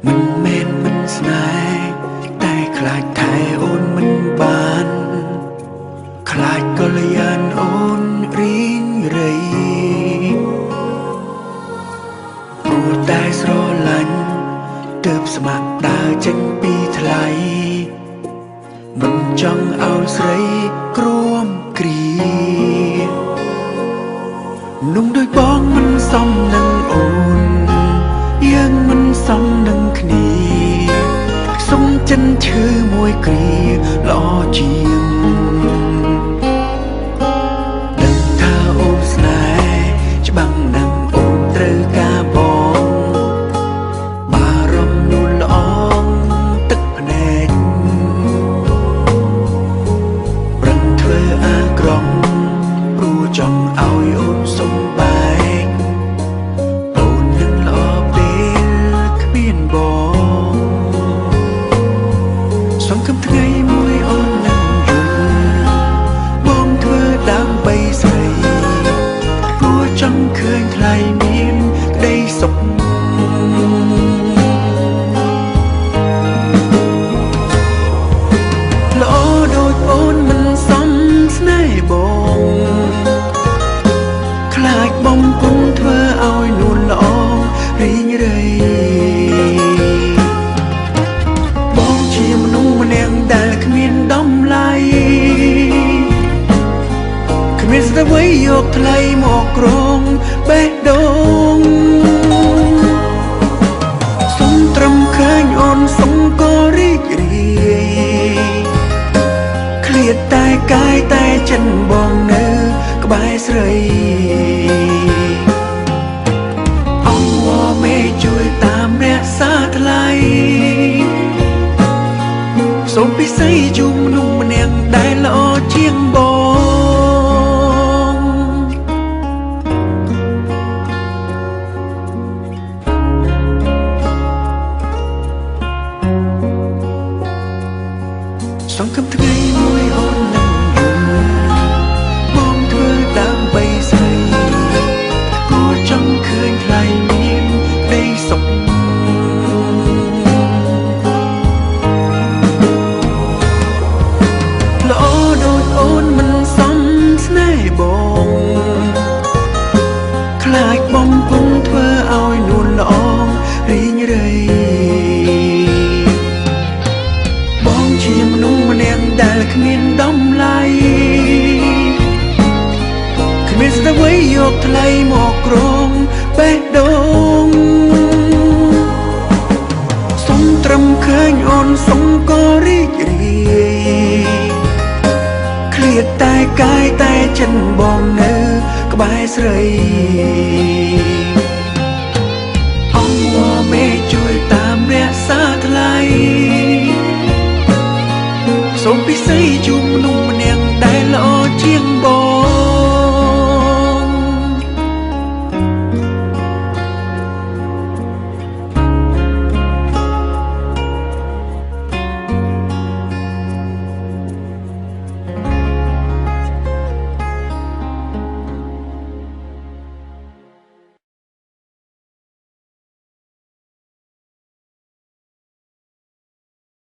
មិនមែនមិនស្នេហ៍តែខ្លាចថែអូនមិនបានខ្លាចកល្យានអូនរីងរៃព្រោះតែស្រឡាញ់ទើបស្ម័គ្រដើរចេញពីថ្លៃមិនចង់ឲ្យស្រីគ្រមគ្រាนุ่มដោយបងមិនសមនឹងអូនយើងមិនសមនឹងគ្នាសុំចិនឈឺមួយគ្រាល្អជាងដឹងថាអូនស្នេហ៍ច្បាំងនឹងអូនត្រូវការបងបារម្ភនួនល្អងទឹកភ្នែកប្រឹងធ្វើអាក្រក់ព្រោះចង់ឲ្យអូនសុំបែកអូននឹងល្អពេលគ្មានបងសង្ឃឹមថ្ងៃមួយអូននឹងយល់បងធ្វើដើម្បីស្រីព្រោះចង់ឃើញថ្លៃមានក្តីសុខ ល្អដូចអូនមិនសមស្នេហ៍បងខ្លាចបំពុនធ្វើឲ្យនួនល្អរីងរៃបងជាមនុស្សម្នាក់ដែលគ្មានតម្លៃគ្មានស្អ្វីយកថ្លៃមកក្រងបេះដូងសុំត្រឹមឃើញអូនសុំក៏រីករាយ ឃ្លាតតែកាយតែចិនបងនៅក្បែរស្រីអង្គវមេជួយតាមរក្សាថ្លៃសូមពិសីជូនមនុស្សម្នាក់ដែលល្អជាងបងសង្ឃឹមថ្ងៃមួយអូននឹងយល់បងធ្វើដើម្បីស្រីព្រោះចង់ឃើញថ្លៃមានក្តីសុខ ល្អដូចអូនមិនសមស្នេហ៍បងខ្លាចបំពុនធ្វើឲ្យនួនល្អរីងរៃបងជាមនុស្សម្នាក់ដែលគ្មានតម្លៃគ្មានស្អ្វីយកថ្លៃមកក្រងបេះដូងសុំត្រឹមឃើញអូនសុំក៏រីករាយ ឃ្លាតតែកាយតែចិនបងនៅក្បែរស្រីអង្គវមេជួយតាមរក្សាថ្លៃសូមពិសីជូ